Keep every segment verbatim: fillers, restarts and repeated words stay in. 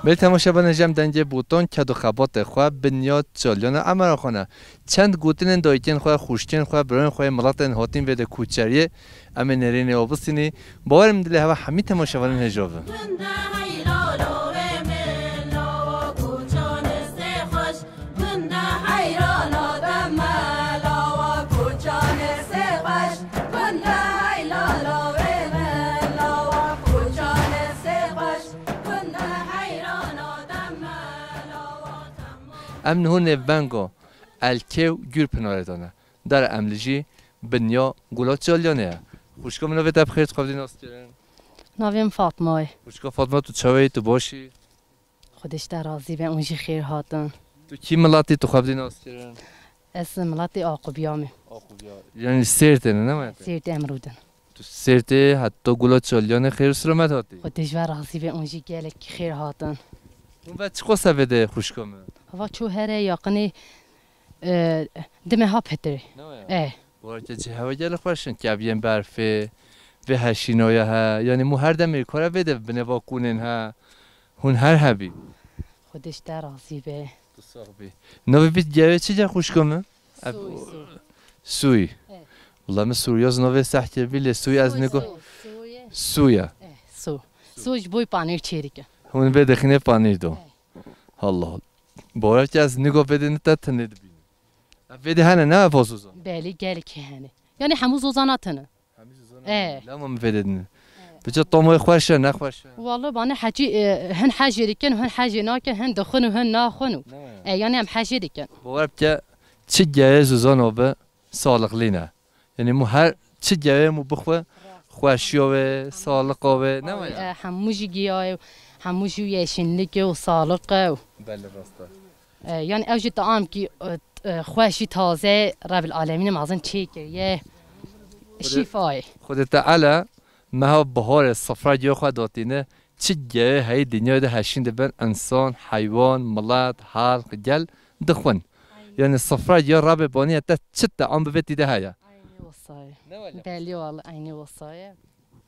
Belê temaşevanên, ji em dengê botan ked û xebatê xwe, Binya Çaliyana Emera xwe ne. Çend gotinên dayikên xwe, xwişkên xwe, birayên xwe yê miletên hatîn vê de koçeriyê, em ê nêrînê ava bistînî. Bawer im dilê heva hemî temaşevanên hêja bin. Em niho nêvbenga Elkê û Gurpinarê de ne. Dere em li jî Binya Gula Çalyanê ye. Xwişka min, navê te bi xêr, tu xwe bi dî nas kirin? Navê min Fatma ye. Xwişka Fatma, tu çawa yî, tu baş î? Xwedê ji te razî be, hûn jî xêr hatin. Tu kî miletî, tu xwe bi dî nas kirin? Ez miletê Aqubiya me. Aqubiya. Yani Sêrtê ne, ne mi? Sêrtê em rûdin. Tu Sêrtê heta Gula Çalyanê xêr û silamet hatî. Xwedê ji we razî be, hûn jî gelek xêr hatin. Hûn ve çiqas e vê de xwişka min? Hava çû here yaqinê, e, di meha pitirê. Ne waya? E. Warke cihê hewa gelek xweş in, keviyên berfê, vê heşînoya he. Yani mû her demê kore vê de binê va kûnên he. Hûn her hebî. Xwedê ji te razî be. Tu sax bî. Navê vî gevê çi ye xwişka min? Ev Sûy, sûy. Sûy. Evet. Wela min Sûriya ji navê seh kir bî, lê Sûy ez Sûy, nigo. Sûy, Sûy. Sûya. Eh, Sû. Sû ji bo panîr çêdikin. Hûn vê dixîne panîr do. Evet. Allah Allah. Bawer ke ez nigo vê de ne te tenê dibînim. Ev vê de hene ne ev zozan? Belê, gelekî hene. Yani hemû zozana tene. Hemî zozan Eh. Lama min vê dedin. Biçe tomoy xweş e, ne xweş e? Walla bana hecî, e, hin hecê dikin, hin hecê nakin, hin dixwin û hin naxwin û. Ne waya? E, yani em hecê dikin. Bawer bike, çi geye zozan o bi, sağlıklı ne. Yani mu her çi geye mu bixwe, xweşiya wê, sağlıka wê, ne waya? E, hemû jî giya ye, hemû jî yeşillik e û sağlık e û. Belê, rast e. E, yani ew jî taamkî, e, e, xweş jî taze Rebil Alemînê mazin çêkiriye. Xwedê, şîfa ye. Xwedê Teala meha biharê sifra giya xwe datîne, çi geyê heyî dinyayê de heşîn dibin, insan, heywan, milet, xelq, gel dixwin. Yani sifra giya Rebê baniye te çi team bivê tî de heye. Eynî wisa ye. Ne wele? Belê wele eynî wisa ye.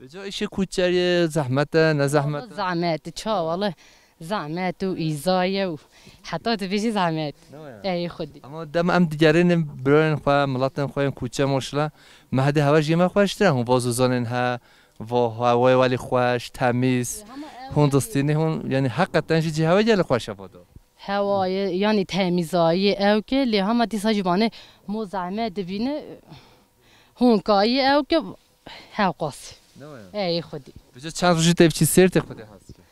Vêca îşê koçeriyê zehmet e, ne zehmet e? Zehmet, ça wele zehmet û îza ye û heta dibêjî zehmet. Ne waya? Ey Xwedî. Ama dema em digerînin birayên xwe, miletên xwe yên koçer maşallah, mehedê hewa jî me xweştir e. Hûn va zozanên he, va hewayê welî xweş, temîz. Hûn distînî hûn, yani heqeten jî cî hewa gelek xweş e vado. Hewayê, yani temîzayî ew ke lê hema dîsa jî bane mo zehmet dibîne, hûn kayî ew ke Hewqas. Ne waya? Ey Xwedî. Vêca çend rojî te biçî Sêrtê Xwedê hez ke?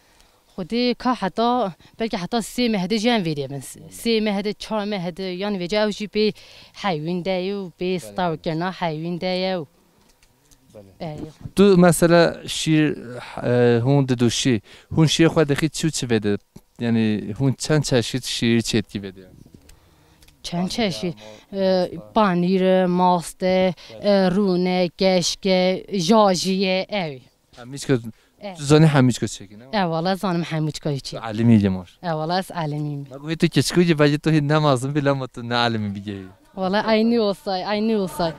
Xwedê ka heta, belkî heta sê meh de jî em vêrê bin. Sê meh de, çar meh de, yani vêca ew jî pê heywîn de ye û pê stewkirina heywîn de ye û. Belê. Ey Xwedî. Tu mesela şîr, e, hûn didûşî, hûn şîrê xwe dixî çi û çi vê de? Yani hûn çend çeşît şîr çêdikî vê de? Çend çeşît? E, panîr e, mast e, e, rûne, keşke, jajî ye, ew. Hemîçka, e, tu zanî hemîçka çêkî, ne? E, wala zanim hemîçka çê. Tu elimî lê mar. E, wala ez elimî me. Bak, wê tu keçikû jî belkî tu hîn nemazin bî, lema tu ne elimî bigehî. Wala eynî olsay, eynî olsay.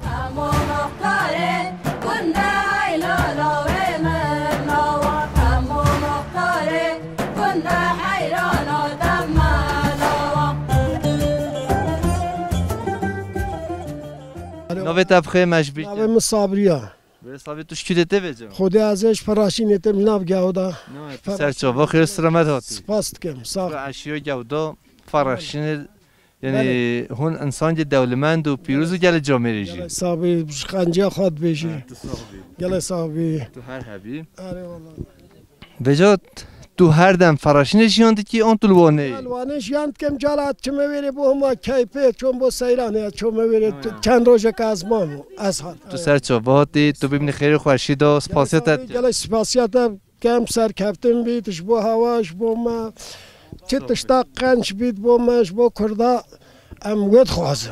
Navê te bi xêr, me ji bîr Navê kir. Min Sabriya. Wê Sabrî, tu ji kû de tê vêca? Xwedê ez ê ji Feraşînê te min nav gew da. Ne, tu ser çava, xêr û selamet hatî. Spas dikim, sağ ol. Tu eşiyo gew da, Feraşînê, yani, belê, hûn însankî dewlemend û pîroz û gelê camêrê jî. Gelê sax bî, ji xenciya xwe dibêjî. Ha, tu sax bî. Gelê sax bî. Tu her hebî. Erê wala. Vêca, tu her dem Feraşînê jiyan dikî an tu li Wanê yî? Li Wanê jiyan dikim, cala çime wêrê bo hema keyfê, çon bo seyranê, çime wêrê, ha, tu, çend rojek ez mam, ez hat. Tu ser çava hatî, tu bimînî xêr û xweşî de, spasiya te dikim. Gelek spasiya te dikim, serkeftin bî, tu ji bo hewa, ji bo me, çi tişta qenc bît bo me, ji bo Kurda, em wê dixwazin.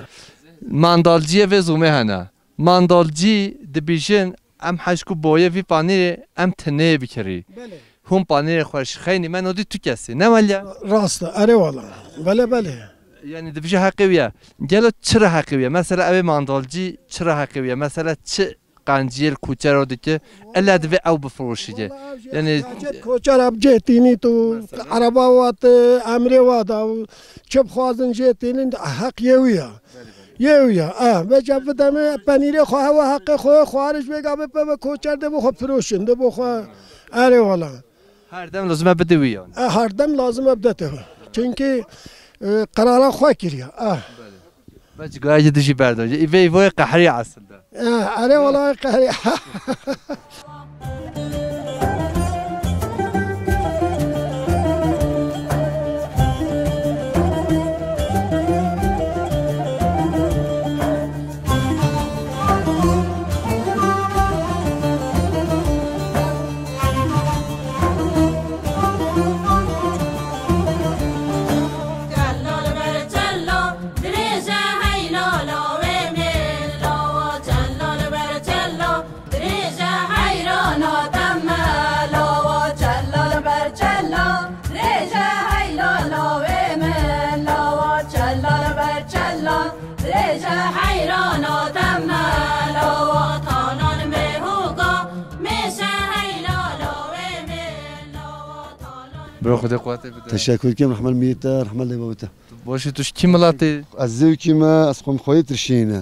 Mandalciyê vê zûmê hene. Mandalcî dibêjin, em hej ku boyê vî panîrê em tinê bikirî. Belê. Hûn panîrê xwe ji xeynî me nodî tu kesî. Ne wele? Rast e, erê wala. Belê, belê. Yani dibêje heqê wî ye. Gelo çira heqê wî ye? Mesela ew ê mandalcî çira heqê wî ye? Mesela çi qenciyê li koçero dike, ele divê ew bifiroşiye. Wala ev jî Yani hecet koçer ev cê tînî tu, Mesela? Ereba wat, emrê wa da, çi bixwazin jê tînin, heq yê wî ya. Belê, belê. Yê wî ya. E, vêca bideme penîrê xwe, hewa heqê xwe, xwariş vêga bipe ve koçer de bo xwe firoşin, de bo xwe. Erê wala. Her dem lazim e bide wî yani. E, her dem lazim e bidete. Çünkü, e, qerara xwe kiriye. E. Belê. Ve cigaya jî dijî berdon. Îve îvoyê qehrî aslında. E, erê wala qehrî. Dirêje heyrana te me lawa, talan mê hoga, mêşe heylala wê mê lawa, talan. Bro, Xwedê quwetê bide. Teşekkür ederim, rehmet miyete, rehmet lê babete. Baş î, tu ji kî miletî? Ez Zêwkî me, ez xwem xweyê Tirşînî ne.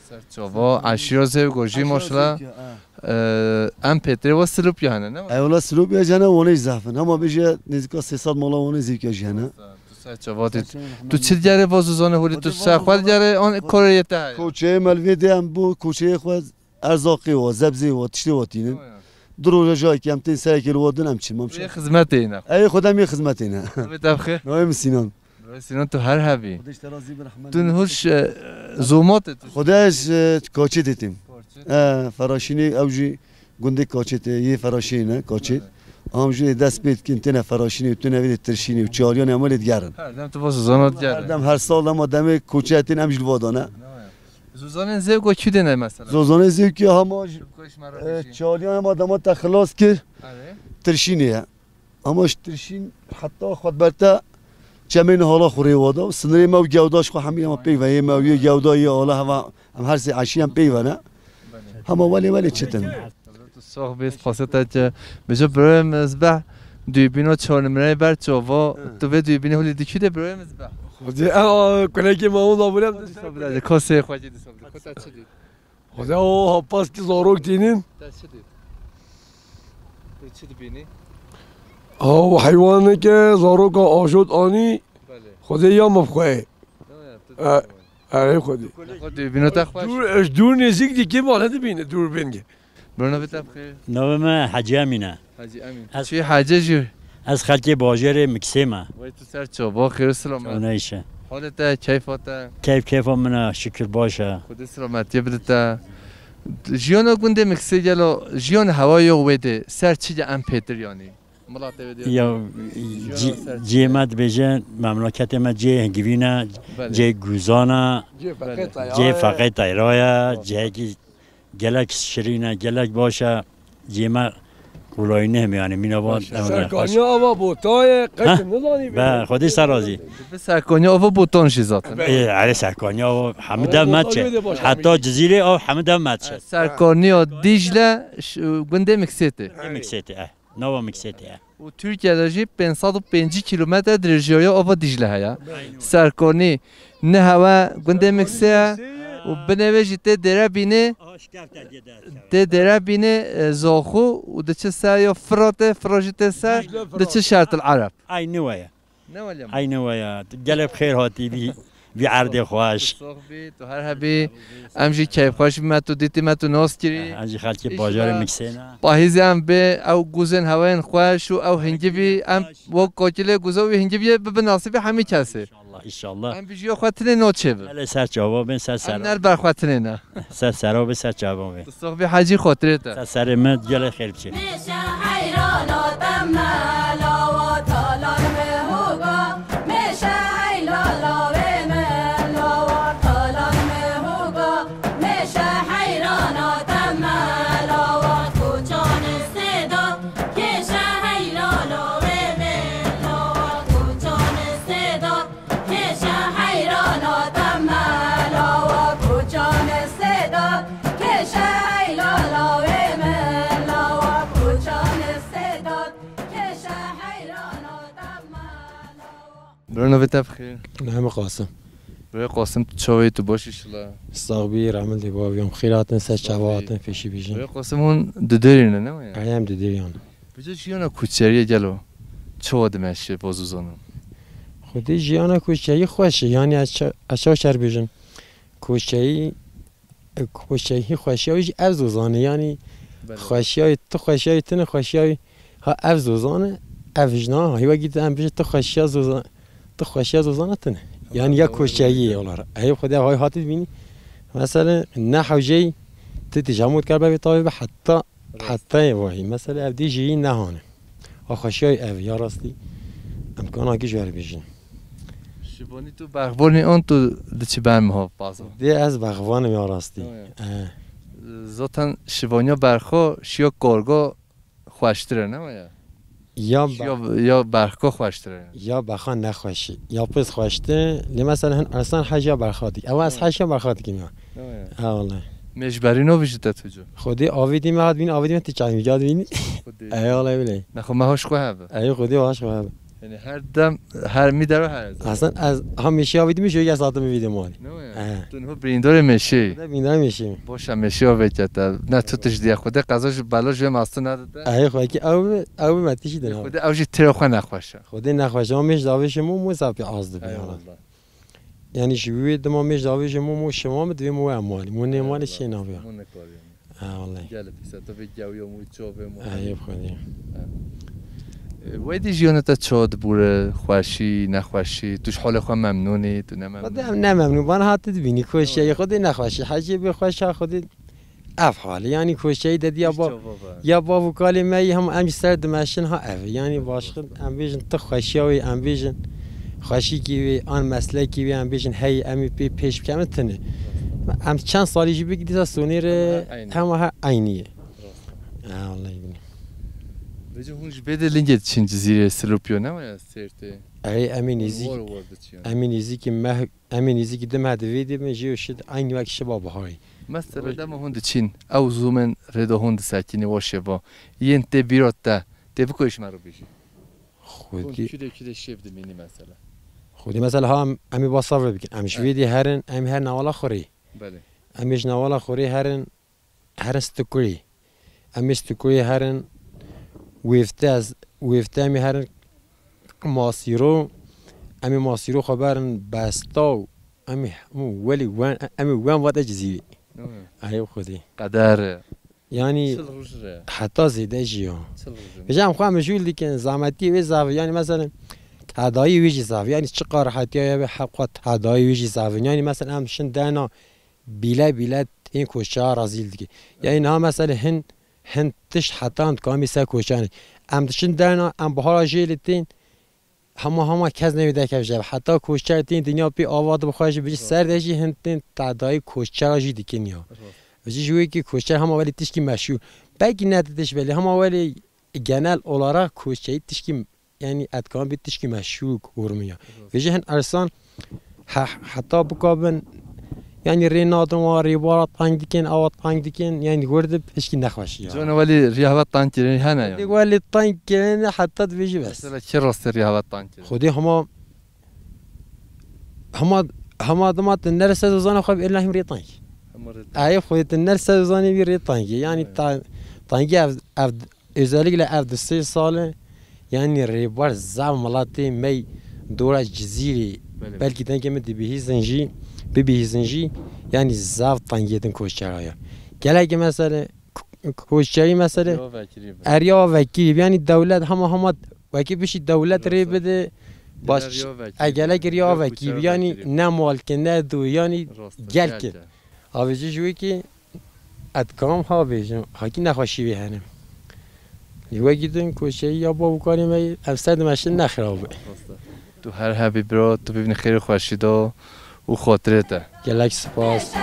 Serçava, eşîra Zêwgo jî maşallah. Zêwkî, ha. Ee, em pêtirê we Silopya hene, ne? Eyvallah, Silopya jî hene, wane jî zehf in. Hema bêje nêzîka sê sed mala wane Zêwkî jî hene. Tu ser çavatê. Ser çavatê. Tu çi diyarê va zozanê holî, tu ser xwe diyarê an korê yê te heye? Koçeyê me li vê dê em bo koçeyê xwe erzaqê wa, zebzê wa, tiştê wa tînin. Yo, yo. Du roja jayekî em tên serekê li wa din em çin, em çin. Wê xizmetê ne. Ey xwe dem yê xizmetê ne. Navê te bi xêr? Navê min Sînan. Navê Sînan, tu her hebî. Xwedê ji te razî be, rehmet. Tu niho ji, e, zomatê tu. Xwedê ji, e, Kaçê dê têm. Kaçê? E, Feraşînê ew jî Gundê Kaçê tê, yê Feraşînê ne, Kaçê. Evet. Am jî dest pê dikin, têne Feraşînê û têne vê Tirşînê û Çaliyanê em lê digerin. Her dem tu vas zana digerin. Her dem, her sal dema demê koçê tên em jî li va dane. Zozanên Zêwgo kî dêne mesela? Zozanên Zêwkî hema ji, e, Çaliyan hema dema te xilas kir. Evet. Tirşînê ye. Ama ji Tirşîn heta Xwedberte çemên hala xwe rê wada. Sinirê me û gewda ji xwe hemî hema peyve. Yê me û yê gewda yê ala hema em her sê eşî em peyve ne. Hema welê welê çitin. Tu sox bê, spasê te ke. Bêje birayê min ez beh dûrbîna çar nimreyê ber çava. Hı. Tu vê dûrbînê holî dikî de birayê min ez beh. Xwedê, a, kulekê me onda bûrem. Dîsa bile, kasê xwe jî dîsa bile. Kota çi dî? Xwedê o hapas ki zarok tînin. Te çi dî? Tu çi dibînî? Ew heywaneke zaroka ajot anî. Belê. Xwedê ya min xwe. Ya, ya, tu E, dibînî. Erê Xwedê. Xwe dibînî, te xweş. Dûr, ez dûr nêzîk dikî ma nedibîne dûr bingê. Bro, navê te bi xêr? Navê me Hecî Emîn e. Hecî Emîn. Ez Çi Hecî jî? Ez xelkê bajêrê Miksê me. Wey tu ser çava, xêr û selamet. Çawa neyşe. Halê te, keyfa te? Keyf keyfa min e, şikir baş e. Xwedê selametiyê bide te. Jiyana gundê Miksê gelo, jiyan hewa yo wê dê, ser çi ye em pêtir yanî? Milatê wê dê. Ya, Jiyana cî-, ser çi ciyê ye? Me dibêje, memleketê me cihê hingivîn e, Belê. Cihê guzan e, Cihê Belê. Feqê Teyra cihê ye. Feqê Teyra ye, cihekî gelek şirîn e, gelek baş e, cihê me qulayî nehme, yani mîna van. Baş e. Serkaniya ava botayê, Ha? Qesim nizanî Be, bê. Xwedî ser razî. Bi serkaniya ava botan jî zaten. Ê, erê serkaniya ava hemî Ava dev botan metçe. Jî de baş e. Heta Cizîrê av hemî dev metçe. Serkaniya Dîcle ş-, gundê Miksêtê. Miksêtê, e. Nava Miksêtê, e. Û Tirkiye de jî pênc sed û pêncî kîlometre dirêjiyaya ava Dîcle heye. Serkanî nihewe gundê Miksê ye û binê wê jî tê Dêrebînê, tê Dêrebînê, e, Zaxo û diçe ser ya Firatê, Firat jî tê ser, diçe Şertil Ereb. Ay niwe ye. Ne welem. Ay niwe ye. Gelek xêr hatî vî, vî erdê xweş. Sox bî, tu her hebî. Em jî keyfxweş bî me tu dîtî, me tu nas kirî. Em jî xelkê bajarê Miksê ne. Pahîzê em bê, ew guzên hewayên xweş û ew hingivî, em wek kokilê guza wî hingiviyê bibin nasîbê hemî kesê. İnşallah, inşallah. Em bijiya xwe tinê naçêbin. Belê ser çava bên, ser ser. Em ner ber xwe tinê ne. Ser sera bê, ser çava bê. Tu sox bî Hecî, xatirê te. Ser serê me, gelê xêr biçe. Mêşe heyrana te me lawa, talan me hoga. Mêşe heylala wê me lawa, talan me hoga. Mêşe heyrana te me lawa, koçanê sêda. Kêşe heylala wê me lawa, koçanê sêda. Kêşe heyrana te me lawa, koçanê sêda. Kêşe heylala Bro, navê te bi xêr? Navê min Qasim. Bro Qasim, tu çawa yî, tu baş î şila? Sax bî, rehmet lê bavê wî, em xêr hatin, ser çava hatin, pêşî bêjin. Bro Qasim, hûn Didêrî ne, ne waya? Em Didêrî yan. Bêje jiyana koçeriyê gelo çawa dimeşe, bazo zanin? Xwedê jiyana koçeriyê xweş e, yanî ez ça-, ez çawa şer bêjim? Koçerî Koçerî xweşiya wî jî ev zozan e, yanî xweşiya wî, tu xweşiya wî tune, xweşiya wî ha ev zozan e, ev jina, ha, hîwa gî em bêjin tu xweşiya zozan, tu xweşiya zozan e tune. Yanî ya koçerî ye olar. Ey Xwedê hay hatî dibînî. Mesela ne hewceyî tu tî jamût kar bevê tavê be heta, heta ye vahî. Mesela ev dî jî nehane. A xweşiya wî ev ya rastî. Em kana kî ji we re bêjin. Şivanî tu bexvanî an tu diçî ber miha pazo. Dê ez bexvan im ya rastî. Tamam ya. He. Zaten şivaniya berxo şiya kargo xweştir e, ne ya? Ya be- Şiya, ya berxo xweştir e. Ya bexa nexweşî. Ya piz xweştir. Lê mesela hin ersan hejiya berxa dik. Ewa ez hejiya berxa dikim ya. Tamam ya. Ha vallahi. Mêjberî no vijite tu cu. Xwedê avê dî me hat bîn, avê dî me ti çay mi cad bîn. Xwedê. Ey vallahi bile. Nexwe me hoş xwe hebe. Ey Xwedê hoş xwe hebe. Yani her dem, her mi dero her. Aslında ez ha meşe avê dî mi şöyle satım video mali. Ne ya? He. Tu niho birîndorê meşê. Da bîndar meşe. Boşa meşe o vekete. Ne tu tij diye Xwedê qeza ji belo ji mastı ne de. Ey Xwedê ki ew, ew me tişi de. Xwedê ew jî tira xwe nexweşe. Xwedê nexweşe. Ama meş davê şemo mu zapi az dibi. Eyvallah. Yani ji wê dima mêj davêjê mo, mo şema mi divê mo em malî. Mo nê malî çê nabiya. Mo ne kar yani. Ha vallahi. Gel pîse tu vê gewiya mo çavê mo. Eyê Xwedê. Wey dî jiyana te çawa dibûre, xweşî, nexweşî, tu ji halê xwe memnûn î, tu ne memnûn? Xwedê em ne memnûn, bana hati dibînî, xweşiya Xwedê nexweşî. Hecê bê xweşa Xwedê Ev hal e, yanî koçeyî de diya ba-, ya bav û kalê me yî hema em jî ser dimeşin ha ev e. Yanî başka em bêjin tu xweşiya wê, em bêjin xweşikî wê, an meslekî wê, em bêjin hey em ê pê pêş bikemin tune. Em çend salî jî bigî dîsa sonê re hema her eynî ye. Ha, Allahî bîne. Vêca hûn ji bê de lingê diçin Cizîrê Silopyo ne waya Sêrtê? Ey, em ê nêzîk, em ê nêzîkî meh Em ê nêzîkî du meh di vê dibin, jê û şid eynî wek şiba biharî. Mesela dema hûn diçîn, ew zûmên rêda hûn disekînî wa şeva. Yên tê bîra te, tê biko ji me re bêjî. Xwedî. Hûn çi de, çi de şev dimînî mesela? Xwedî mesela ha em, em ê ba safê bikin. Em ji vê dî herin, em her newala xwe rê. Belê. Em ê ji newala xwe rê herin, herin Stikurî. Em ê Stikurî herin, wêfte ez, wêfte em ê herin Masîro, em ê Masîro xwe berin Bestaw, em ê hemû welî wen, em ê wen vate Cizîrê. Hı. Eyb Xwedê. Qeder. Yanî çil roj re. Heta zêde jî ya. Çil roj re. Vêca em xwe mijûl dikin, zahmetiyê wê zaf e. Yanî mesela tedayî wê jî zaf e. Yanî çiqas rehetiya ye be, hewqa tedayî wê jî zaf e. Yanî mesela em şin dena bîle bîle ên koçera rezîl dike. Yanî niha mesela hin, hin tişt heta em dikamî ser koçeran. Em diçin derna, em bihara jê li tên, hema hema kes newê derkev jê. Heta koçer tên dinya pê ava dibe xwe jî bijî ser de jî hin tên tedayî koçera jî dikin ya. Vêca ji wê ki koçer hema welî tişkî meşhûr. Belkî ne ti tişt belê, hema welî genel olarak koçerî tişkî Yanî ez dikarim bê tişkî meşhûr gormiya. Vêca hin ersan he-, heta bikabin, yanî rê nadin wa rêbara teng dikin, awa teng dikin, yanî wir dib tişkî nexweşî ya. Cona welî riya hewa teng kirin hene yanî. Dê welî teng kirin heta dibêjî bes. Mesela kê rastî riya hewa teng kirin? Xwedê hema, hema, hema dima tu nerse zozana xwe bi êlahîm rê teng. Hema rê teng. Eyê Xwedê tu nerse zozanî bî rê tengî. Yanî ta-, tengî ev, ev Özellikle ev du sê sal e, yanî rêber zaf miletê me yî dora Cizîrê, belê, belkî dengê min dibihîzin jî, bibihîzin jî, yanî zaf tengiyê din koçera ya. Gelek mesele, ko-, koçerî mesele, ya vekirî be. Eriya vekirî be. Yanî dewlet hema hema wekî bişî dewlet rê bide, baş, ya vekirî, e, gelek riya vekirî be. Yanî ne malke, ne du, yanî gelke. Avêjî ji wê kî ez dikarim ha bêjim, hakî nexweşî wê hene. Lê wekî din koçeyî ya bav û kalê me yê, ev ser dimeşin nexirab be. Rast e. Tu her hebî bira, tu bibînî xêr û xweşî de û xatirê te. Gelek spas.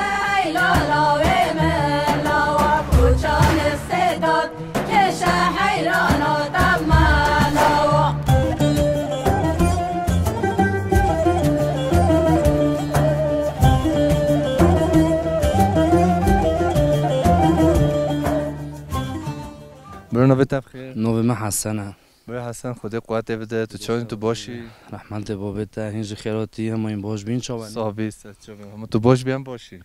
Bro, navê te bi xêr? Navê min Hesen e. Bira Hesen, Xwedê quwetê bide, tu çawan, tu baş î? Rehmetê babê te, hîn jî xêr hatî, hema hîn baş bîn, çawa ne? Sax bî, ser çawa. Hema tu baş bî, em baş î.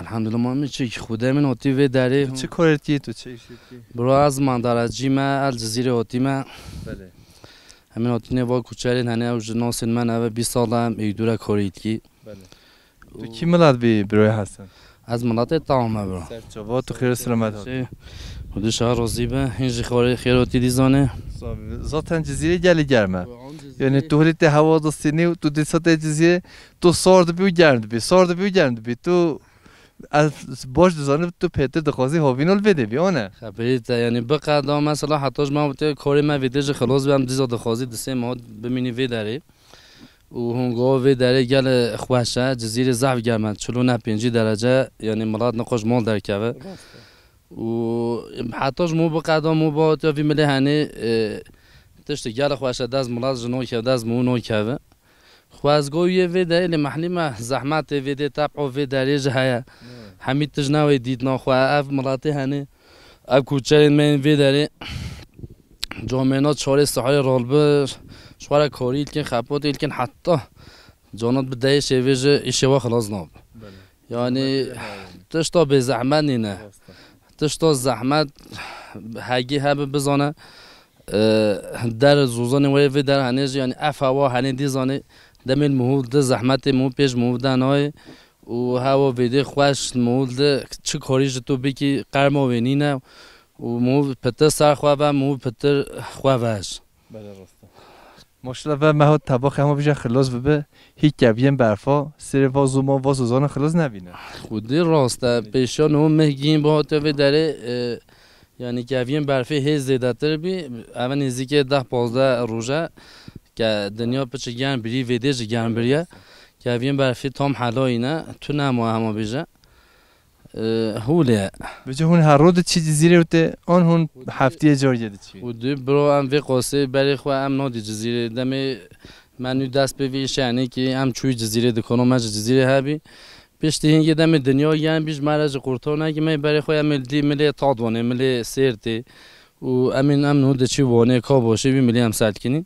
Elhamdulillah, ma min çi, Xwedê min hatî vê derê. Tu çi karê dikî, tu çi îşê dikî? Bro, ez mandarecî me, el Cizîrê hatî me. Belê. Em ê hatîne va kuçerên hene, ew ji nasên me ne, ev bîst sal e, em ê dûre karê dikî. Belê. Tu kî milet bî, Bira Hesen? Ez miletê Tewa me, bro. Ser çava, tu xêr û selamet hatî. Şey, Xwedê şa razî be, hîn jî xêr, xêr hatî dîzanê. Sax bî. Zaten Cizîrê gelî germ e. Yanî tu holî tê hewa distînî û tu dîsa tê Cizîrê, tu sar dibî û germ dibî, sar dibî û germ dibî. Tu, ez baş dizanim tu pêtir dixwazî havîna li vê dê bî, ane? Xeberî te, yanî biqeda mesela heta ji me wê tê karê me vê dê jî xilas be, em dîsa dixwazî di sê meha bimînî vê derê. Û hûn go vê derê gelê xweş e, Cizîrê zehf germ e, çil û neh pêncî derece, yanî milet nixweş mal derkeve. Rast e. Û heta ji mû biqeda mû bihatiya vî milê henê, e, tiştê gelê xweş e, dest milet ji nokeve, dest mû nokeve. Xwezgo yê vê derê lê mehlî me zehmetê vê dê teb'o vê derê jî heye. Hemî tij newê dîtna xwe, ev miletê henê, ev kuçerên me yên vê derê. Camêna çarê sihayê rol bi, ji xwe re karî ilkin, xepotê ilkin heta canat bi deyê şêvê ji îşê we xilas nabe. Belê. Yanî tişta bê zehmet nîne. Rast e. Tişta zehmet hegî hebe bizane, e, der zozanê we vê der henê jî, yanî ev hewa henê dî zanê demê li mihûl di zehmetê mihûl pêş mihûl de nayê û hewa vê dê xweş mihûl di çi karî ji tu bikî qerma wê nîne. Û mû pitir ser xwe ve, mû pitir xwe ve ji. Belê, rast e. Maşallah ve me hat tebaxê hema bije xilas bibe, hî keviyên berfa, sêrê va zûma, va zozana xilas nebîne. Xwedî rast e, pêşiya niho meh gihîn bi hatiye vê derê, e, yanî keviyên berfê hê zêdetir bî, eve nêzîkê deh pazdeh roj e, ke dinya piçik germ birî, vê dê jî germ biriye. Keviyên berfê tam helayî ne, tu nema hema bêje. E, hûlê. Biçî hûn her roj diçî Cizîrê û tê an hûn heftiyê car yê diçî? Û dû biro em vê qosê berê xwe em nadî Cizîrê. Demê me nû dest pê vî şenê kî em çûyî Cizîrê dikano me ji Cizîrê hebî. Piştî hingê demê dinya yen bî ji me re ji qurtar nekî me berê xwe em ê dî milê Tadwanê, milê Sêrtê. Û em ên em nû diçî Wanê, Kaboşê bî milê em selkinî.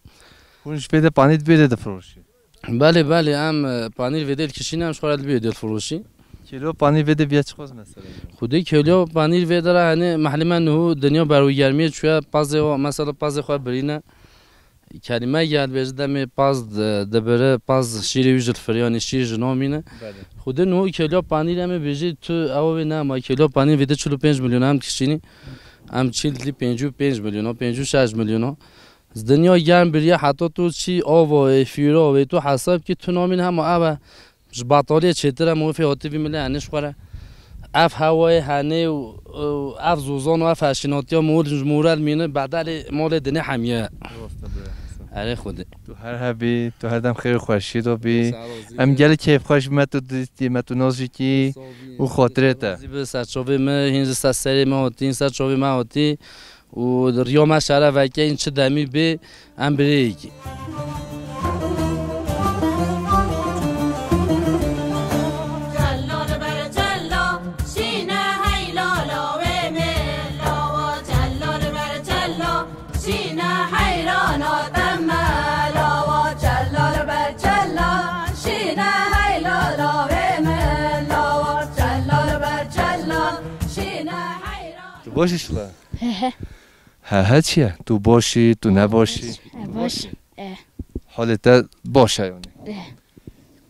Hûn ji pê de panî dibê de difiroşî? Belê, belê, em, e, panîr vê dê li kişîne, em ji xwe re li bê dê li firoşî. Kîlo panîr vê dê viya çiqas mesela? Xwedê kîlo panîr vê dê re, hani, mehlî me niho dinya berwigermiyê çûye, pazê o, mesela pazê xwe birîne. Kelîme gel bêje demê paz di-, dibire, paz şîrê wî ji li firiyanî şîr ji namîne. Belê. Xwedê niho kîlo panîr em ê bêjî tu ew wê nema, kîlo panîr vê dê çil û pênc milyon em dikişînî. Em çil dî pêncî û pênc milyon o, pêncî û şeş milyon o. Dinya germ biriye heta tu çî ava wê, fîra wê, tu hesab kî tu namîn hema ev e. Ji bataliyê çêtir e, mûfê hatî vî milê henê ji xwe re. Ev hewayê henê û, û ev zozan û ev heşînatiya mûl ji mûrel mîne, bedelê malê dinê hemiye. Rast e, bira Hesen. Erê Xwedê. Tu her hebî, tu her dem xêr û xweşiyê de bî. Sağ ol, zî Em bi. Gelek keyfxweş bî me tu dîtî, me tu nas jî kî Sağ ol, û xatirê te. Zî bi ser çavê me, hîn ji ser serê me hatî, hîn ser çavê me hatî. Û riya me şeref veke, hîn çi demî bê, em bi rê yekî. Çella li ber çella, şîne heylala wê mela wa. Çella li ber çella, şîne heyrana te mela wa. Çella li ber çella, şîne heylala wê mela wa. Çella li ber çella, şîne heyrana. Tu baş î şila? He he. He he çi ye? Tu baş î, tu ne baş î? E, baş. E. Halê te baş e yanî? E.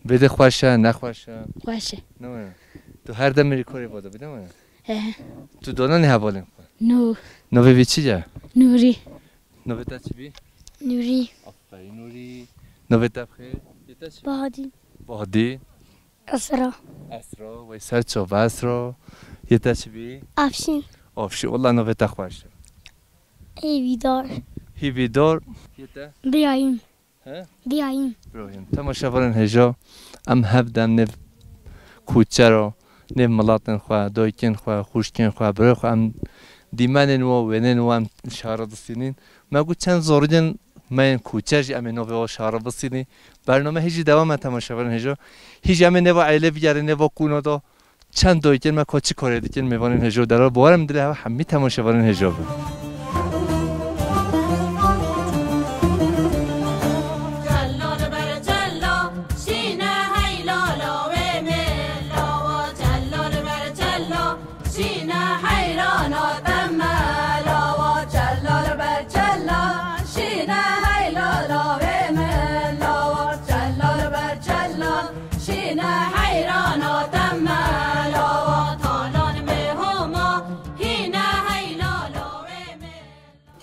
Vê de xweş e, ne xweş e? Xweş e. Ne were? Tu her dem mirî korê vada bide were? He he. Tu dana ne hevalên xwe? Nû. Navê vî çi ye? Nûrî. Navê te çi bî? Nûrî. Aferîn Nûrî. Navê te bi xêr? Yê te çi? Bahadîn. Bahadîn. Esra. Esra, wey ser çava Esra. Yê te çi bî? Afşîn. Afşîn, wela navê te xweş e. Hêvîdar. Hêvîdar. Yê te? Birayîm. He? Birayîm. Birayîm. Temaşevanên hêja, em hev dem nêv kuçera, nêv miletên xwe, dayikên xwe, xwişkên xwe, birayê xwe, em dîmenên we, wênên we em şara distînîn. Me got çend zarokên me yên kuçer jî em ê navê wan şara bistînî. Bername hîjî dewam e temaşevanên hêja. Hîjî em ê nêva eylê bigerin, nêva kuna da. Çend dayikên me ka çi karê dikin mêvanên hêja dera. Bawer im dilê hev hemî temaşevanên hêja bin.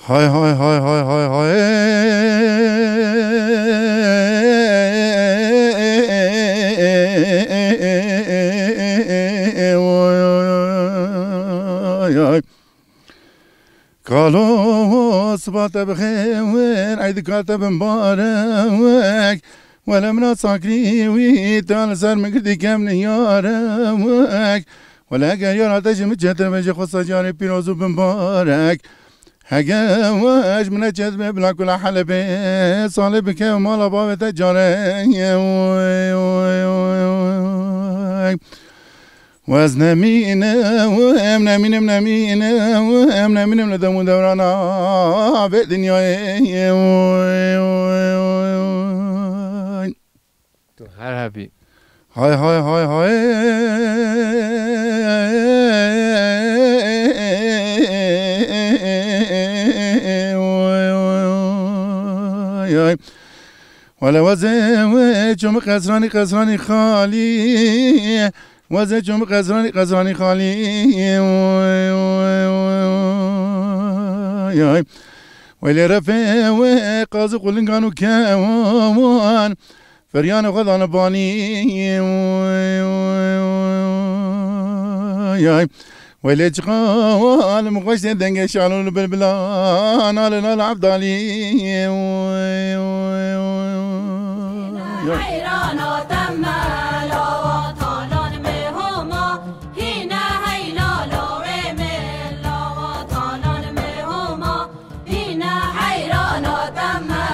Hay hay hay hay hay hay. Oy, oy, oy, oy. Kalo siba te bixêwin, eydika te bimbarek. Wele mina sakirî wî te li ser min girtî kem niyarek. Wele eger yara te ji min çêtir be, jê xwe sacarê pîroz û bimbarek. Hege we ji min neçêtir be, bila kula Helebê salê bike û mala bavê te care. Wez nemînim, em nemînim, nemînim, em nemînim li dem û dewrana vê dinyayê. Tu her hebî. Hay hay hay hay. Wele wezê wê çûm qezranî, qezranî xalî. Wezê çûm qezranî, qezranî xalî. Welê refê wê qazî qulingan û kewan. Feryanê xwe dane banî. Welê çiqa li min xweş tê dengê şalo li bilbilan, nalê nalê Evdalî. Heyrana te me lawa talan me homa, hîne heyla lawê me lawa talan me homa. Hîne heyrana te me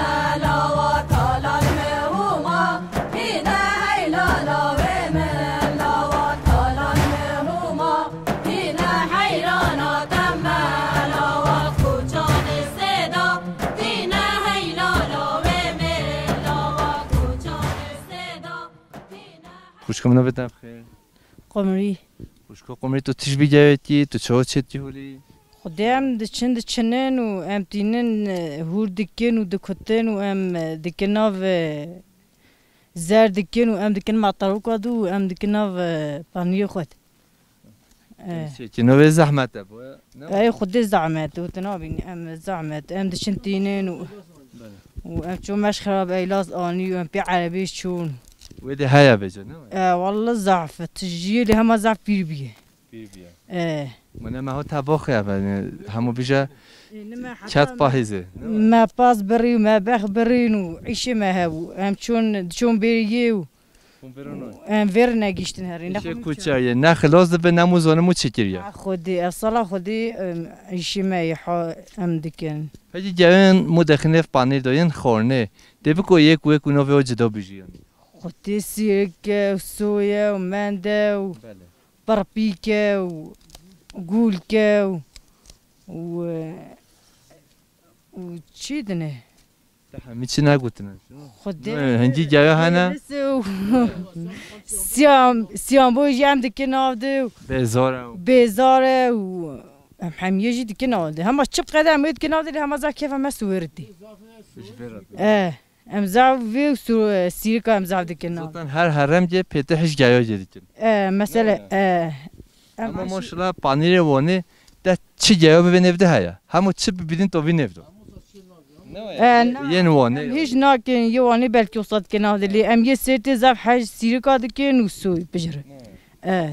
lawa talan me hûma, hîne heyla lawê me lawa talan me hûma, hîne heyrana te me lawa koçanê sêda, hîne heyla lawê me lawa koçanê sêda, hîne Xwişka min, navê te bi xêr? Qumrî. Xwişko Qumrî, tu tij bigewetî, tu çawa çêtî hûrî? Xwedê em diçin diçinin û em tînin, e, hûr dikin û dikutin û em, e, dikin nav, e, zer dikin û em dikin mataroka dû û em dikin nav, e, paniyê xwe. E. Çêkî navê zehmet e bo, ne? Ey Xwedê zehmet, û tu nabînî, em zehmet, em diçin tînin û, Belê. û em çû meş xirab eylaz anî û em pê erebê çûn. Wê de heye bêje, ne? E, walla zaf, tijiyê lê hema zaf pîr bîye. Pîr bîye. E. Mine me hot heba xwe ya, yani, hemû bîje E, nime heta çet me pahîzê, ne? Me pas birî û me bex birîn û îşê me hebû. Em çûn, diçûn bêriyê û Hûn vêrano? Em vêr negihiştin herî, ne Îşê xwe min kuçeriye, ne xilas dibe, ne mû zanim û çi kiriye. Ha, Xwedê, ev sala Xwedê, em, îşê me yê ha em dikin. Peki gelin mû dexîne ev panîr de yên xornê. Dê biko yek wek û navê o cida bijî yani. Xwedê sîrike û soye û mende û Belê. Pirpîke û gûlke û, û, e, û çi dine? Te hemî çi negotine? Xwedê. Ne, hingî gewe hene? Siyam, siyam boy jî em dikin nav de. Bêzar e. Bêzar e û em hemiyê jî dikin nav de. Hema çi qede em wê dikin nav de, hema zaf kêfa me siwêr dî. Ji vê re. E, em zaf vê û su-, sîrika em zaf dikin nav. Zaten her herem ge pête hiş gewe ge dikin. E, mesele, Ne? e. Em Ama maşallah panîrê Wanê de çi gewe bibê nêv de heye. Hemû çi bibînin to vî nêv de. E, na, Yên Wanê. Em hîç nakin, yê Wanê belkî wisa dikin nav dilê. Em yê Sêrtê zaf hej sîrika dikin û soy bijirin. E. E,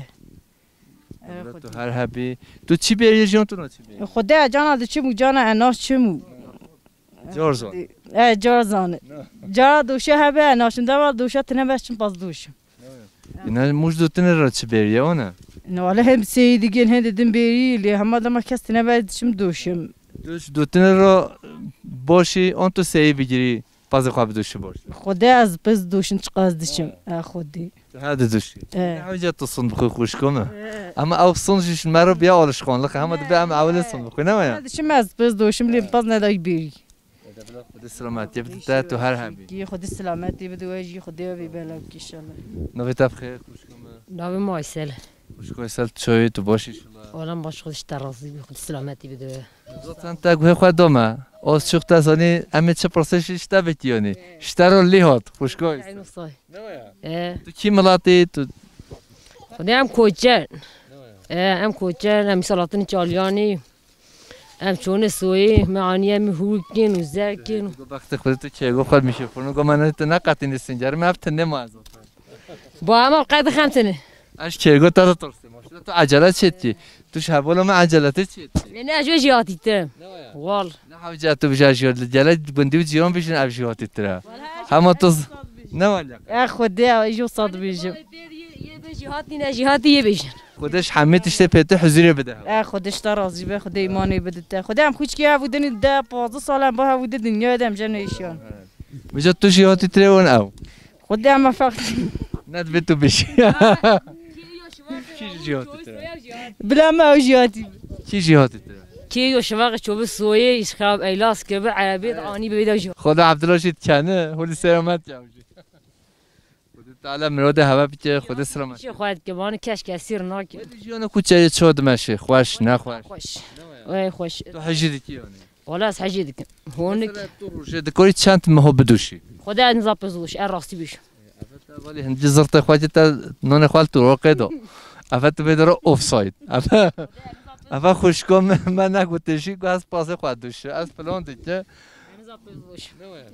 Xwedê. Tu her hebî. Tu çi bêrî jiyan tu na çi bêrî? Xwedê cana diçim û cana enaş çim û. Car zan. E, car zan. Cara doşe hebe enaşim. Deva doşe tine beş çim pas doşim. Îna mûj dotine ra çi bêriye, o ne? Ne, wale hem seyî digin, hem de din bêrî, lê hema dema kes tine be diçim doşim. Doş dotine ra başî, on tu seyî bigirî, pazê xwe bidoşî baş. Xwedê ez piz doşim çiqas diçim. Ha. E, Xwedê. Tu her didoşî. E. Ne hewce tu sun bixwe xwişko me. E. Ama ew sun jî ji me re biya alışkanlık. Hema dibe em ewilê sun bixwe, ne ya? Diçim ez piz doşim, lê paz nedayî bêrî. Xwedê silametiyê bide te, tu her hebî. Kî Xwedê silametiyê bide we jî, Xwedê we bî belawkî inşallah. Navê te bi xêr, xwişko me? Navê me Aysel. Xwişko Aysel, tu çawa yî, tu baş î inşallah? Olam baş, Xwedê ji te razî bî, Xwedê silametiyê bide we. Zaten te guhê xwe dame. Oz çûk te zanî, em ê çi pirsê jî ji te bikî yanî. Ji te re lî hat, xwişko Aysel. Eynû say. Ne ya? E. Tu kî miletî, tu? Xwedê em koçer. Ne ya? E, em koçer, em îsal hatin Çalyanî. Em çûne soyê, me aniye min hûr kin û zer kin. Go bextê xwe tu çêgo xwe mişe fûrno go me ne tu neqetînî singer me ev tinde ma ez. Ba em ev qey dixem tine. Ez çêgo te de tirsî. Maşallah tu ecele çêtkî. Tu ji hevala me ecele te çêtkî. Ne, ne, ez jî hatî te. Ne waya? Wal. Ne hewce tu bija jî li gele gundî û cîran bijin ev jî hatî tira. Hema tu z-, ne wala? E Xwedê, ez jî wisa dibêjim. Yê be jî hatî, ne jî hatî yê bêjin. Xwedê ji hemî tiştê pê tu huzurê bide. E Xwedê ji te razî be, Xwedê îmanê bide te. Xwedê em xwişkê hev û dinî de pazdeh sal em ba hev û di dinyayê de em jê neîşiyan. Mica tu jî hatî tirê wan ew. Xwedê em feq. Ne dibê tu bişî. Kî jî hatî tirê? Bila me ew jî hatî. Kî jî hatî tirê? Kê yo şevaxê ço bi soyê, îşxab, eylas, ke bi erebê, anî bi vêda jî. Xwedê Abdullah jî dikene, holî selamet ya jî. Xwedê Teala mirodê heve bike, Xwedê selamet. Şê xwed ke bani keş kesîr nake. Xwedê jiyana ku çeye ço dimeşe, xweş, ne xweş. Xweş. Ey xweş. Tu hejî dikî yani. Wala ez hejî dikim. Honik. Mesela tu rojê dikorî çend miho biduşî? Xwedê ez nizam pezuluş, er rastî bîş. Eve te valî hincî zirtê xwe ki te nonê xwe li tu roqê do. Eve tu bê dira offside. Eve, eve xwişko me, me negotê jî ku ez pasê xwe duşi. Ez plan dike.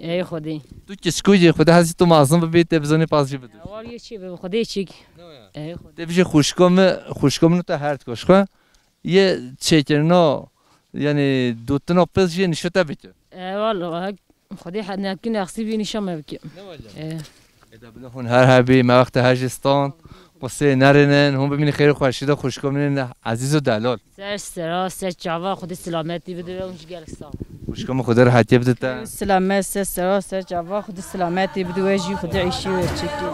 Ey Xwedê. Tu kiçkû yê Xwedê hezî tu mezin bibî tê bizanî pas jî bidû. Ewal yê çi bi Xwedê çik. Ey Xwedê. Tê bijî xwişko me, xwişko min û te her dikoş xwe. Yê çêkirina, yanî dotina piz jê nişo te bike. Ewal, Xwedê he-, nekin exsî bî nişa me bike. Ne wala? E. Ê de bila hûn her hebî, me wexta her jî stand, qusê nerênin, hûn bimînin xêr û xweşî de xwişko min ên ezîz û delal. Ser sera, ser çava, Xwedê selametî bide we, hûn jî gelek sax. Xwişko min Xwedê rehetiyê bide te. Selamet, ser sera, ser çava, Xwedê selametî bide we jî, Xwedê îşî we çêke.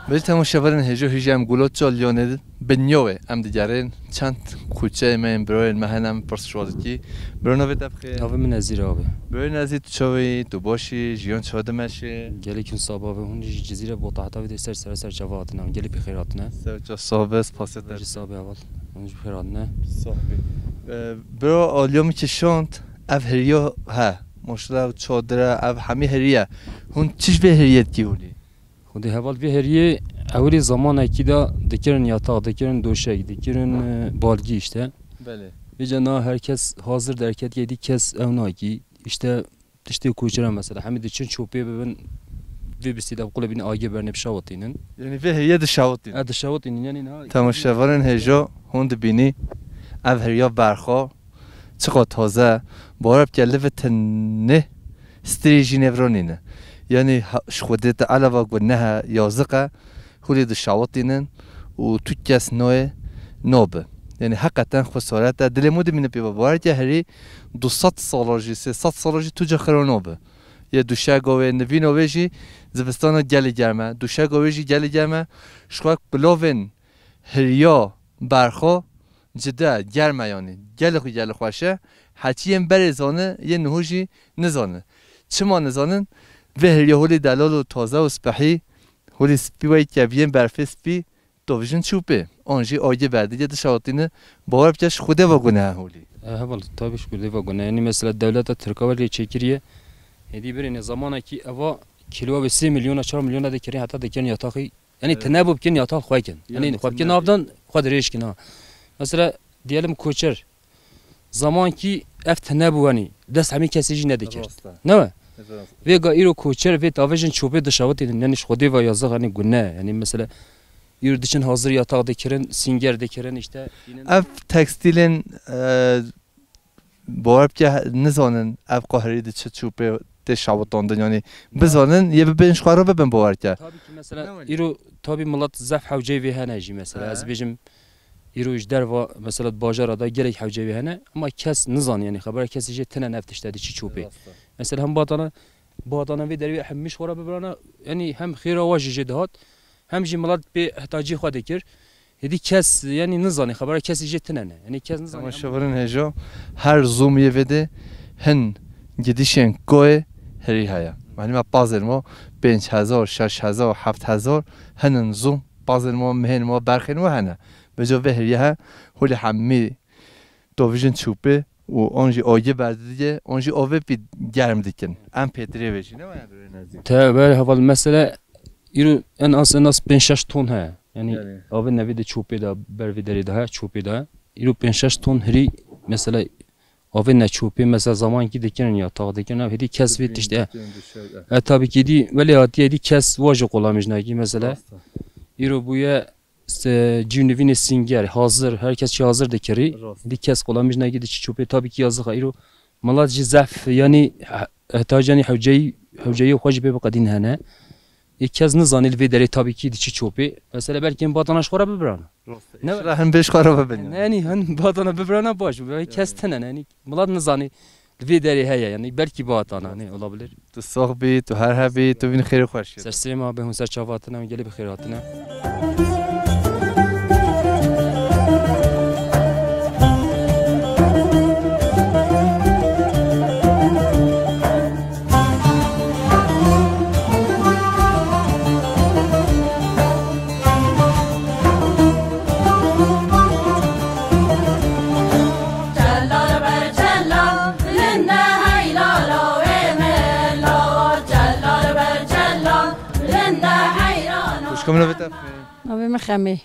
Belê temaşevanên hêja hêja em Gulat Çalyanê bi niyowê em digerin. Çend xuçeyê me yên birayên me hene em pirs ji wan dikî. Biro navê te bi xêr? Navê min Nezîr abi. Biro Nezîr tu çawa yî? Tu baş î? Jiyan çawa dimeşe? Gelek hûn saba be, hûn jî Cizîre bo tahta vê ser sere ser çava hatine. Hûn gelê bi xêr hatine. Ser çava sabe, spasê te. Ji sabe heval. Hûn jî bi xêr hatine. Sabe. Ee, biro aliyê min kişand, ev heriya he. Maşallah ev çadir e, ev hemî heriye. Hûn çi ji vê heriyê dikî holî? Xwedê heval vê heriyê ewilî zamanekî de dikirin yatax, dikirin doşek, dikirin, e, balgî işte. Belê. Vêca na her kes hazir derket yê dî kes ew nakî. İşte tiştê koçera mesela. Hemî diçin çopê bibin vê bistî de qulê bînin agê bernê bişawitînin. Yanî vê heriye dişawitînin. E, dişawitînin, yanî na. Temaşevanên hêja hûn dibînî ev heriya berxo. Çiqa taze, bawer bike li vê tenê stirê jî nêvranîne. Yanî ha-, ji Xwedê te eleva ku nehe yaziq e, hûlê dişawitînin û tu kes nayê nabe. Yanî heqeten xwesaret e. Dilê min dimîne pê ve. Bawer bike herî du sed sala jî, sê sed sala jî tu ca xira nabe. Yê duşega wê, nivîna wê jî zivistana gelê germ e. Duşega wê jî gelê germ e. Ji xwe kulavên hiriya berxo Cide, germ e yanî. Gelê xwe gelê xweş e. Heçî yên berê zane, yên niho jî nizane. Çima nizanin? Vê hiriya holê delal û taze û spehî, holê spî weyî keviyên berfê spî, dovijin çûpê. An jî agê berdige dişawitîne. Bawer bike ji Xwedê ve gune he holî. E, heval, tabii ji Xwedê ve gune. Yanî mesela dewleta Tirka ve lê çêkiriye. Hêdî birêne zamanekî eva kîloa wê sê milyona, çar milyona dikirin, heta dikirin yataxî. Yanî, evet, tine bû bikin ya tal xwe kin. Yanî, yanî xwe bikin tine navdan xwe dirêj kin ha. Mesela diyelim koçer. Zamankî ev tine bû, yanî dest hemî kesê jî nedikir. Rast e. Ne we? Rast. Vê ga îro koçer vê tavê jin çopê dişawitînin. Yanî ji Xwedê ve yazık, yanî gune. Yanî mesela îro diçin hazir yatax dikirin, singer dikirin işte. Ev tekstîlên, e, Bawer bike nizanin ev qehrî di çi çûpê tê şewitandin, yanî bizanin yê bibên ji xwe re bibin bawer ke. Tabii ki mesela îro tabii milet zef hewceyê vê hene jî mesela. He. Ez bêjim Îro ji derva, mesela, di bajara de gelek hewceyê hene, ama kes nizanî, yanî xebera kesî jê tine ne ev tişt e dê çi çopê. Rast e. Mesela hem batana, batana vê derê hemî ji xwe re bibirana, yanî hem xêra wa jî jê dihat, hem jî milet pê ihtacî xwe dikir. Hêdî kes, yanî nizanî, xebera kesî jê tine ne. Yanî kes nizanî. Temaşevanên hêja, her zûm yê vê de hin gidişên koyê hirî heye. Malûm e, pazên ma pênc hezar, şeş hezar, heft hezar, hinin zûm pazên ma, mihên ma, berxên ma hene. Beca vê hiriye he, holê hemî dovijin çûpê û an jî agê berdidike, an jî avê pî germ dikin. Em pêtirê vê jî ne waya dorê nezdîk. Te ber heval mesele îro en az, en az pênc şeş ton heye. Yanî Yani. Avê nevê de çûpê de, ber vê derê de he, çûpê de. Îro pênc şeş ton hirî, mesela, avê ne çûpê, mesela, zamankî dikirin ya, tax dikirin, ev hêdî kes vê tişt e. E, tabii ki dî, welê hatiye dî kes wa jî qolamî ji nakî, mesela. Rast e. Îro bûye, se, cî û nivînê Sînger, hazir, her kes çi hazir dikirî. Rast. Dî kes qolamî ji nakî dê çi çûpê, tabii ki yazık e. Îro milet jî zehf, yanî, he-, hetac, yanî hewceyî, hewceyî xwe jî pê biqedîn hene. Ê kes nizanî li vê derê tabii ki dê çi çopê. Mesela belkî em batana ji xwe re bibirana. Rast e. Ne- Şira hin bê ji xwe re bibin. Ne, yanî hin batana bibirana baş bû. Kes tine ne, yanî milet nizanî li vê derê heye, yanî belkî batana, ne olabilir. Tu sax bî, tu her hebî, tu bîn xêr û xweşî. Ser sêma be, hûn ser çava hatine, hûn gelê bi xêr hatine. Xwişka min, navê te bi xêr? Navê min Xemê.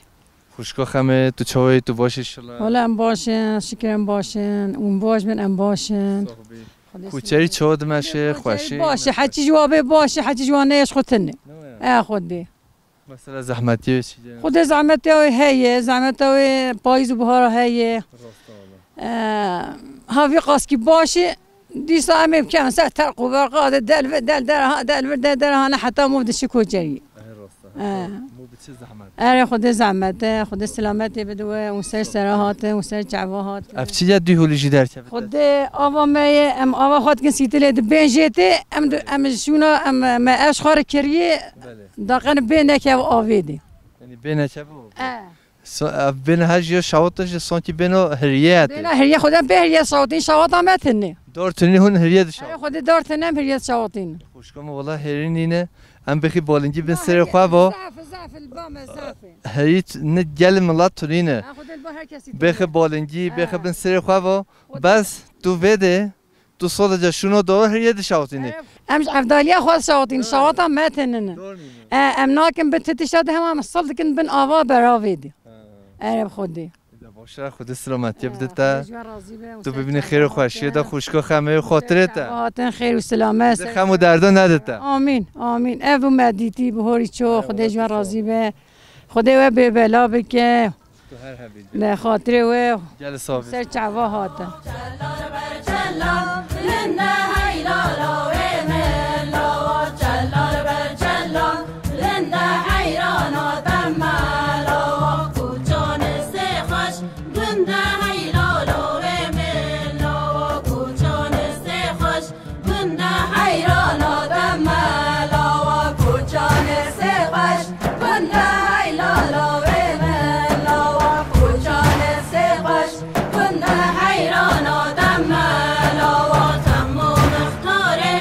Xwişka Xemê, tu çawa yî, tu baş î şila? Wala em baş in, şikir em baş in. Hûn baş bin, em baş in. Sax bî. Xwedê Kuçerî çawa dimeşe, xweşî? Baş e, heçî ji wa bê baş e, heçî ji wa neyê ji xwe tune. Ne waya? E, Xwedê. Mesela zehmetiyê wê çi ye? Xwedê zehmetiya wê heye, zehmeta wê payîz û bihara heye. Rast e wala. E, ha vî qaskî baş e, dîsa em ê bikevin ser terq û berqa de, del vir, del der, ha, del vir, del der, hane heta mû dişi koçerî. Ehe, rast e. E. Mû bi çi zehmet? Erê, Xwedê zehmet e, Xwedê selametê bide we, û ser sera hatin, û ser çava hatin. Ev çi ye, dû holî jî derkevite? Xwedê ava me ye, em ava xwe dikin sîtilê di bên jê tê, em di, em ji şûna, em, me ev ji xwe re kiriye, Belê. Daqen bê nekev avê de. Yanî bê nekev avê. E. So-, ev bêne her jî şawata jî sankî bêno hiriye hate. Bêne hiriye, Xwedê bê hiriye şawatî, şawata me tune. Dar tunî hûn hiriye di şawat. Erê, Xwedê dar tune, em hiriye şawatîn. Xwişka min, wela hêrî nîne. Em bêxî balingî bin serê xwe vo. Zaf, zaf, li ba me zaf e. Heyî ne gel milat tunîne. Ha, Xwedê li ba her kesî tune. Bêxî balingî, bêxî bin serê xwe vo. Xwedê. Bes tu vê de Tu sadece şûna dawî hiriye dişawitînî. Em ji evdaliya xwe dişawitîn, şawata me tenine. Doğru mu? E, em nakin bi ti tişta de hema em sil dikin bin ava beravê de. Ha. Erê bi Xwedê. De baş e, Xwedê silametiye bide te. Xwedê ji we razî be, Tu bibînî xêr û xweşiyê de, xwişka Xemê û xatirê te. Hatin xêr û silamet. Xem û derdo nede te. Amîn, amîn. Ev û me dîtî bi horî ço, Xwedê ji we razî be. Xwedê we bê bela bike. Tu her hebî. Li xatirê we. Gel sax bî. Ser çava hate. Gunda heylala wê min lawa koçanê sê xweş. Gunda heylala te me lawa temmo mixtarê.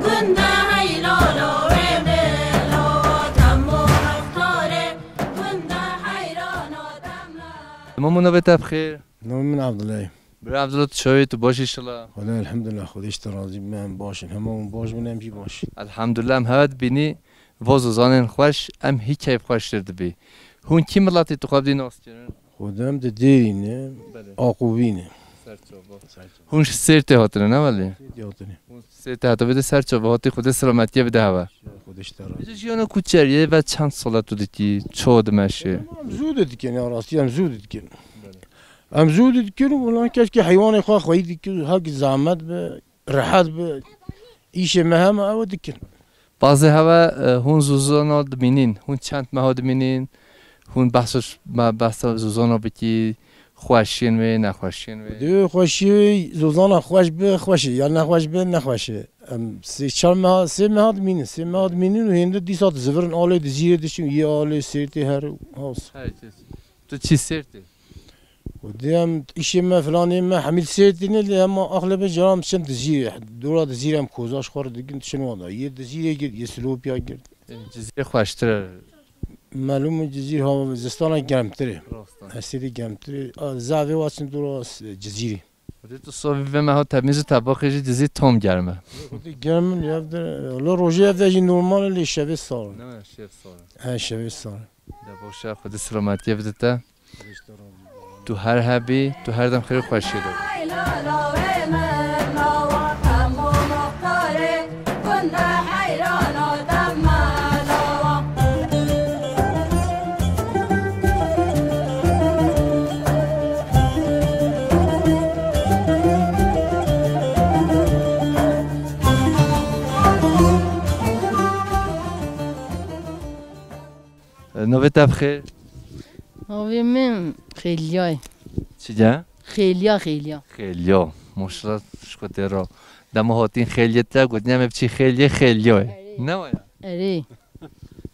Gunda heylala wê min lawa temmo mixtarê. Gunda heylala te me. Mamû navê te bi xêr? Navê min Abdullah. Bira Abdullah, tu çawa yî, tu baş î şila? Wele elhamdulillah, Xwedê ji te razî be, em baş in. Hema hûn baş bin, em jî baş. Elhamdulillah, em hewe dibînî, voz û zanên xweş, em hî keyfxweştir dibî. Hûn kî miletî tu xwe bidî nas kirin? Xwedê em di Dêrî ne, Belê. Aqûbî ne. Ser çava. Ser çava. Hûn ji Sêrtê hatine, ne welê? Sêrtê hatine. Hûn Sêrtê hatine, vê de ser çava hatî, Xwedê selametiyê bide hewe. Xwedê ji te razî. Vêca jiyana kuçeriyê ve çend sala tu dikî, çawa dimeşe? Em zû didikin, ya rastî em zû didikin. Belê. Em zû didikin û lan keşkî heywanê xwe xweyî dikin, hak zehmet bi, rehet bi. Îşê me hema ew dikin. Bazê hewe, e, hûn zûzana dimînîn, hûn çend meha dimînîn, Hûn behsa ş-, be-, behsa Zozana bikî, xweşiyên wê, nexweşiyên wê? Dê xweşiyê wê, Zozana xweş be, xweş e. Ya nexweş be, nexweş e. Em sê çar meha, sê meha dimînin, sê meha dimînin û hêndî dîsa dizivirin alê, Dizîrê diçin, yê alê, Sêrtê her haws. Her kes. Tu çi Sêrtê? Û dê em îşê me, filanê me, hemî Sêrtê ne lê hema axlebe caran diçin Dizîrê. Dora Dizîrê em koza ji xwe re dikin, diçin wan da. Yê Dizîrê girt, yê Silopya girt. Cizîrê xweştir e. Melûm e Cizîr ha zistana germtir e. Rast e. Hestê de germtir e. A, zavê wa çin dora s-, Cizîrê. Wextê tu sovî vê meha temîz û tebaxê jî Cizîr tam germ e. Wextê germ e, ev de, lo rojê ev de jî normal e, lê şevê sar e. Ne, şev sar e. He, şevê sar e. De boş e, Xwedê selametiyê bide te. Tu her hebî, tu her dem xêr û xweşiyê de. Navê te bi xêr? Navê min Xêliya ye. Çi ye? Xêliya, Xêliya. Xêliya. Maşallah, şiko tê ra. Dema hatîn Xêliyê te gotin, em ê biçî Xêliyê, Xêliya ye. Erê. Ne waya? Erê.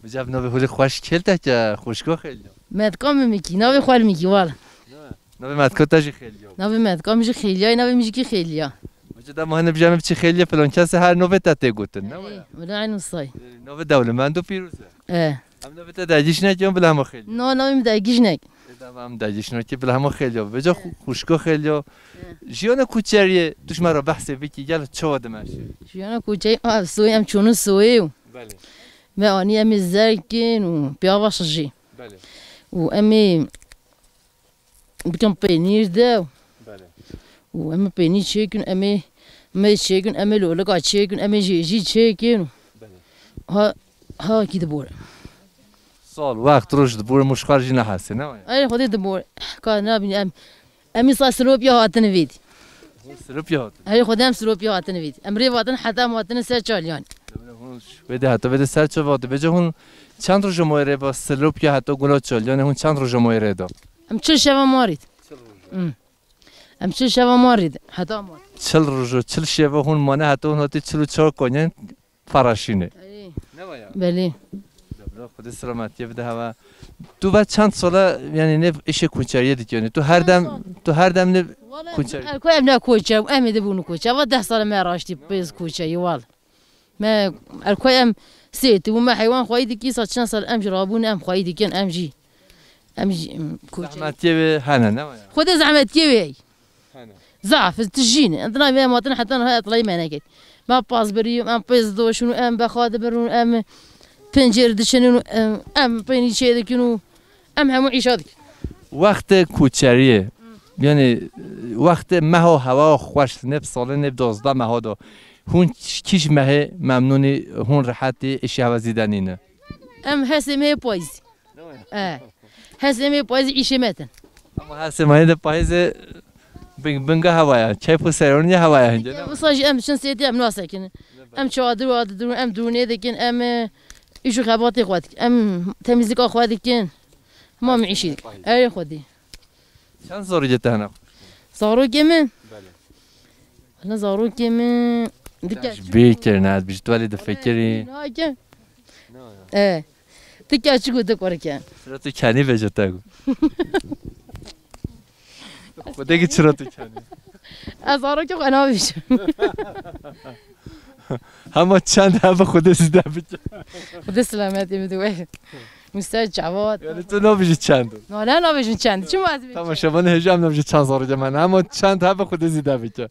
Bicav navê hulî xweş kêl te ke xwişko Xêliya. Metka min Mikî, navê xwe li Mikî, wala. Ne waya? Navê metka te jî Xêliya. Navê metka min jî Xêliya ye, navê min jî kî Xêliya. Bicav dema hene bijame biçî Xêliyê filan kesê her navê te tê gotin. Ne waya? Wala eyn say. Navê dewlemend û pîroz e. E. Em navê te dergîş nekin, bila hema Xêliya. No, navê min dergîş nek. Ê, dema em dergîş nekin, bila hema Xêliya. Vêca xu-, xwişko Xêliya. E. Jiyana koçeriyê, tu ji me re behsê bikî, gel çawa dimeşe? Jiyana koçeriyê, a, soyê em çûnû soyê û. Belê. Me anî em ê zer kin û piyava şijî. Belê. Û em ê bikin peynîr de. Belê. Û em ê peynîr çêkin, em ê mê çêkin, em ê lolika çêkin, em ê jêjî çêkin. Belê. Ha, ha kî dibore. Sal, wext, roj dibore, mişxar jî nehesê, ne waya? Erê Xwedê dibore. Ka nabîne em. Em îsa Silopya hatine vêdî. Silopya hatin? Erê Xwedê em Silopya hatine vêdî. Em rê vatin heta em hatine ser Çalyan. Wê de heta vê de ser çava hatin. Bêje hûn çend roj moyê rê ba Silopya heta Gula Çalyanê hûn çend roj moyê rê da? Em çil şeva marît. Çil roj. Hmm. Em çil şeva marît. Heta mar. Çil roj, çil şeva hûn mane heta hûn hatî çil û çar konyen paraşînê. Erê. Ne waya? Belê. Debra, Xwedê selametiyê bide heva. Tu ve çend sala, yani ne işê koçeriyê dikî? Tu her dem, tu her dem ne koçer. Erkoy em ne koçer, em ê de bûn koçer. Va deh sala me raştî pêz koçerî wal. Me erkoy em sê tu me heywan xwayî dikî, sa çend sal em jî rabûn em xwayî dikin, em jî. Em jî, em, koçerî. Zehmetiyê wê hene, ne waya? Xwedê zehmetiyê wê. Hene. Zaf, tu jî ne. Em dinayê em hatin heta niha etlay me neket. Me pas birî, em pêz doşin û em bexa dibirin û em pencêr diçinin û em, em peynî çê dikin û em hemû îşa dikin. Wextê koçeriyê, yani wextê meha hewa xweş, neb salê neb dozdeh meha do. Hûn kîj mehê memnûnî, hûn rehetî, îşê hewa zîde nîne? Em hesê mehê payîzî. E. Hesê mehê payîzî îşê me tin. Ama hesê mehê de payîzê bin-, binga hewaya. Keyf û seronî hewaya hinde, ne? Wisa jî em diçin sêtê em nasekinin. Em çadir wa didirûn, em dirûnê dikin, em, e, îş û xebatê xwe dikin. Em temizlîka xwe dikin. Hema em îşî dikin. Erê Xwedê. Çend zarokê te hene? Zarokê min? Belê. Hene zarokê min dike. Ji bê kirine, ez bijî tu elî difikirî. Nake. E. Ti keçik û ti kurike. Sira tu kenî vêce te got. Xwedê ki çira tu kenî. Ez zarokê xwe nabêjim. Hema çend hebe Xwedê zîde bike. Xwedê selametê bide we. Min ser çavat. Yani tu nabêjî çend? No, ne nabêjim çend. Çima ez bêjim? Tamam, şevan hêja em nabêjî çend zarokê me. Hema çend hebe Xwedê zîde bike.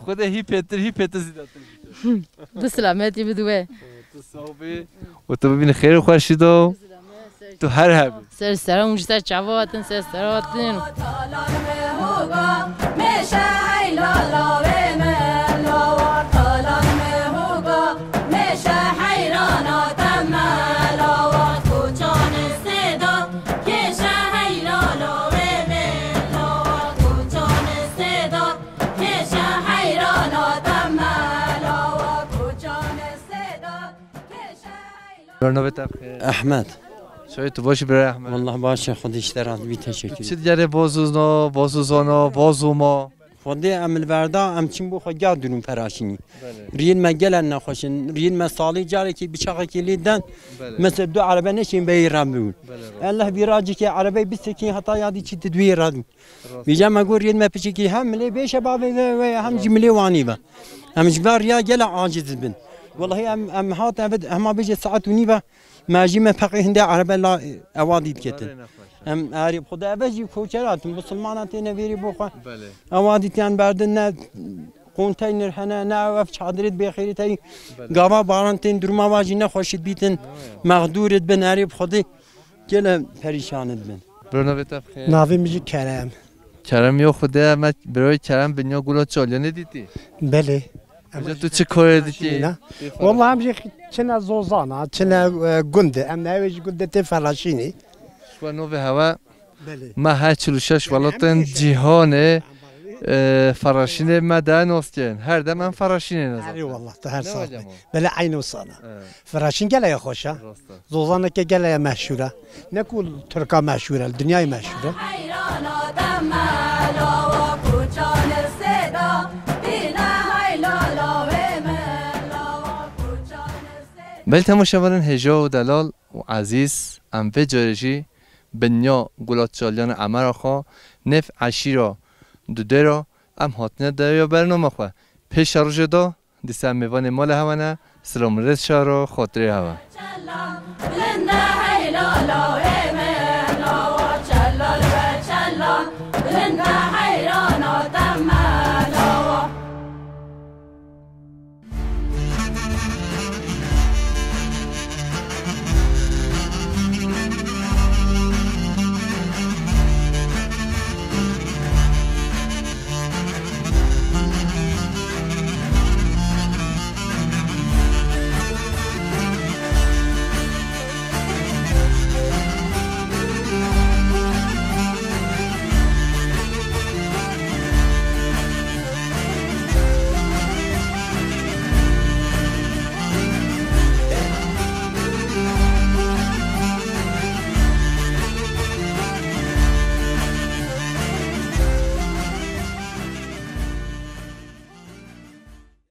Xwedê hî pêtir, hî pêtir zîde bike. Xwedê selametê bide we. Tu sax bî. Û tu bibînî xêr û xweşî de. Tu her hebî. Ser sera hûn ji ser çava hatin, ser sera hatin. Navê te bi xêr? Ehmed. Şahid, tu baş î birayê Ehmed? Wallah baş e, Xwedê ji te razî bî, teşekkür Tu çi ederim. Digerê Bozûzno, Bozûzono, Bozûmo? Xwedê em li berda, em çin bo xwe gah durûn Feraşînî. Belê. Riyên me gelek nexweş in. Riyên me salê carekî biçaxekî lê den. Belê. Mesela du erebe neşên beyê re bibûn. Belê, rast. Allah vîracekê erebeyê bisekî heta yadî çî tu duyê re. Rast. Vêca me got riyên me piçekî hem milê bêşe bavê ve, ve hem jî milê wanî ve. Em ji ber riya gelek aciz bin. Wellahî em, em hat evet hema bêje saet û nîve. Me jî me peqê hindê erebe la ewa dît ketin. Em erê xwe de eve jî koçer hatin, bisilmana têne vêrî bo xwe. Belê. Ewa dîtiyan berdin ne konteyner hene, ne ev çadirê bêxêrî tey. Belê. Gava baran tên duruma wa jî nexweşit bîtin. Ya, ya. Mexdûr it bin erê xwedê gele perîşan it bin. Bro, navê te bixêr? Navê min jî Kerem. Kerem yo xwedê, me broyê Kerem binya gula çalyanê dîtî. Belê. Em Hocam, jî tu çi karê dikî? Şînî ne? Tê Walla em jî çine zozana, çine, e, gundê. Em newê ji gundê tê Feraşînî. Şwa nove hava. Belê. Me her çil û şeş welatên cîhanê, e, Feraşînê me de nastên. Her dem em Feraşînê ne Erê zaten. Wallah, tu her Ne sal. Hocam o? Belê, eyn wisa ne. Evet. Feraşîn gelek xweş e. Rast e. Zozaneke gelek meşhûr e. Ne ku Tirka meşhûr e, li dinyayê meşhûr e. Belê temaşevanên hêja û delal û ezîz, em vê carê jî binya Gulat Çalyanê Emera xwe nêv eşîra Dudêra em hatine dereya bername xwe. Pêşerojê de dîsa mêvanê mala hewa ne, silam rêz şaro, xotirê hewa.